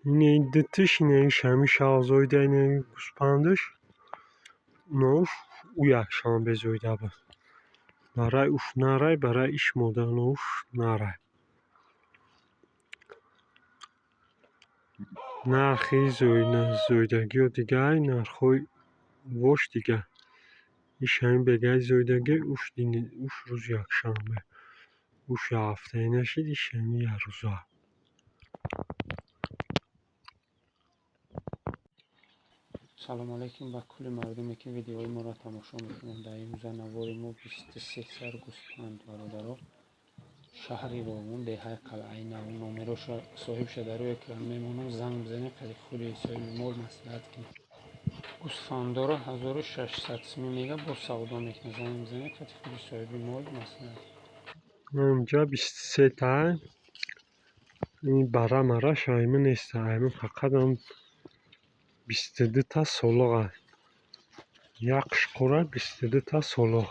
Инаи дутиш, инаи ҳами шав зоида, инаи гӯспандаш. Унош ӯ якшанбе зоида буд. Барои уш нарай, барои иш моданоуш нарай. Нархи зоидагиҳо дигар, нархҳои вош дигар. Иш ҳамин бегаи зоидагӣ, уш рӯзи якшанбе. Уш як ҳафтае нашид, иш ҳамин як рӯза. Салом алейкум ба кулли мардуме, ки видеои моро тамошо мекунанд. Дар имрӯза навори мо 23 сар гӯспанд, бародаро. Шаҳри Роғун, деҳаи Қалъаи Нав. Номероша соҳибша дар рӯи экран мемонам. Занг бизанед, қади худи соҳиби мол маслиҳат кунед. Гӯсфандоро 1600 сими мега бо савдо мекунад. Занг бизанед, қади худи соҳиби мол маслиҳат. Инҷа 23 та. Ин бара мараш аймин нест. Аймин фақат ам 22 та солоға. Як қушқора 22 та солоғ.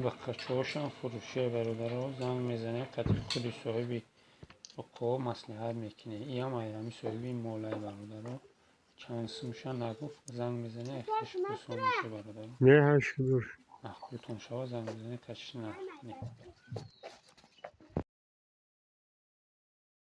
Ба қачоҳошам фурӯшия, бародаро. Занг мезанед, қати худи соҳиби оқо маслиҳат мекунед. Иам ҳами соҳиби молай, бародаро. Чанд сумша нагуфт. Занг мезанед, ахтиш пурсон меша, бародаро. Не, ҳашт дур. Нахпултон шава, занг мезанед, качиш нарх кунед.